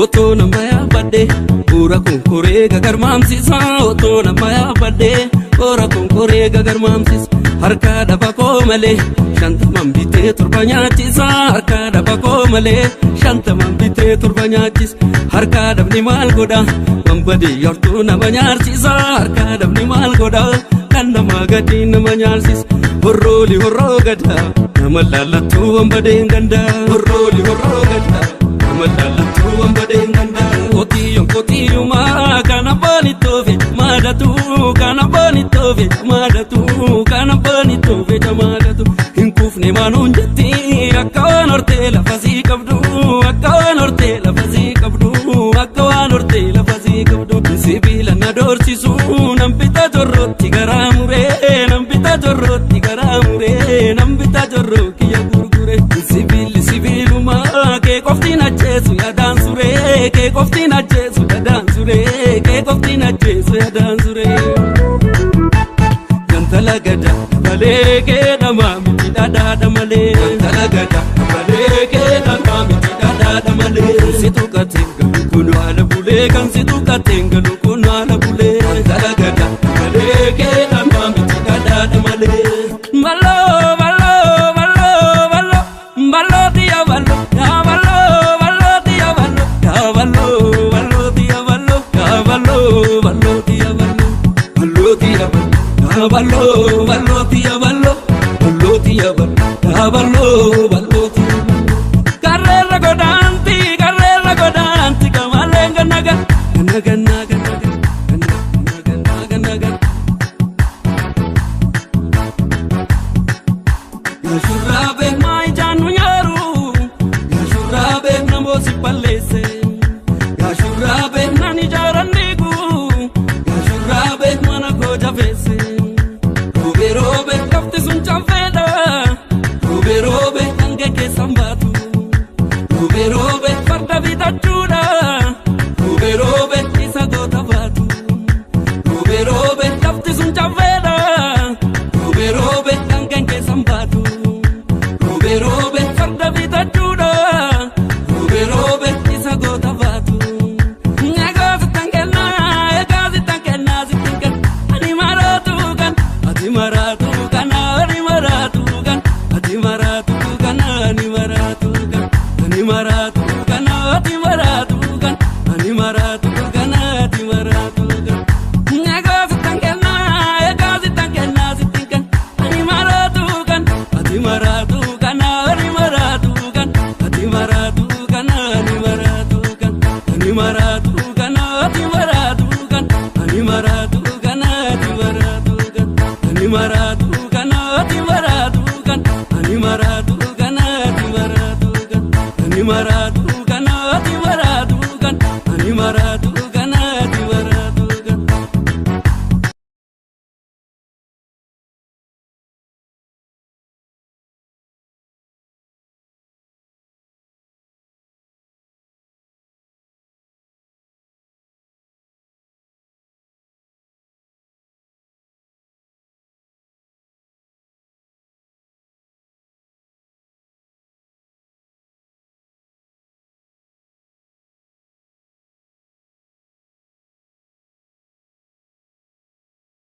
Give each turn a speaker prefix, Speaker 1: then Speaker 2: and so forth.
Speaker 1: Otoo nama yaabadhe bu'uura konkoree gagarmaamsisa. Otoo nama yaabadhe bu'uura konkoree gagarmaamsisa. Harka dhaba koo malee 50n bitee 7 nyaachisa. Harka dhaba koo malee 50n bitee 7 nyaachisa. Harka dhabni maal godha wanbadee yartuu nama nyaarsisa. Harka dhabni maal godha kan nama gadi nama nyaarsisa. Horrooli horroo gada nama laallattuu wanbadeen ganda. Horrooli horroo gada nama laallattuu wanbadeen ganda. Qotiyyoon qotiyyumaa kan abbaan ittoofe maadatu kan abbaan ittoofe maadatu kan abbaan ittoofe jamaadatu. Hin kuufne maanuun jetti akka waan hortee lafa sii qabdu akka waan hortee lafa sii qabdu akka waan hortee lafa sii qabdu. Sibiila na doorsisu nan bita jorrootti garaa muree nan bita jorrootti garaa muree nan bita jorroo kiyya gurgure. Sibiilli sibiilumaa kee qoftiin ajjeesu yaadaan suree kee qoftiin ajjeesu yaadaan suree kee qoftiin ajjeesu yaadaan suree. Gantala gada malee kee dhamaa miti dhadhaadha malee. Gantala gada malee kee dhamaa miti dhadhaadha malee. Kan si tuqateen galu kun haala bulee kan si tuqateen galu kun haala bulee. Gantala gada malee kee dhamaa miti dhadhaadha malee. Baloo baloo baloo baloo baloo tiya baloo yaa baloo baloo tiya baloo yaa baloo baloo tiya baloo yaa baloo baloo tiya baloo baloo tiya baloo yaa baloo baloo tiya baloo baloo tiya baloo yaa baloo baloo tiya baloo. Karreerra godaanti karreerra godaanti kamaaleen gannaga gannaga gannaga gannaga gannaga. Shurraabee maa ijaan nu nyaaru yaa shurraabee namoo si balleesse yaa shurraabee nan ijaaran diigu yaa shurraabee mana koo jabeesse. Roobee roobee lafti sun caffeedha roobee roobee hanga keessan baatu roobee roobee farda bitachuudha roobee roobee isa goota baatu roobee roobee lafti sun caffeedha roobee roobee hanga keessan baatu roobee roobee farda bitachuudha roobee roobee isa goota baatu. Egaa sittan kennaa egaa sittan kennaa sittan kenna ani maraatu kan ati maraatu kan ani maraatu kan ati maraatu kan ani maraatu kan ani maraatu kan ati maraatu kan ani maraatu kan ati maraatu kan. Egaa sittan kennaa egaa sittan kennaa sittan kenna ani maraatu kan ati maraatu kan ani maraatu kan ati maraatu kan ani maraatu kan ani maraatu kan ati maraatu kan ani maraatu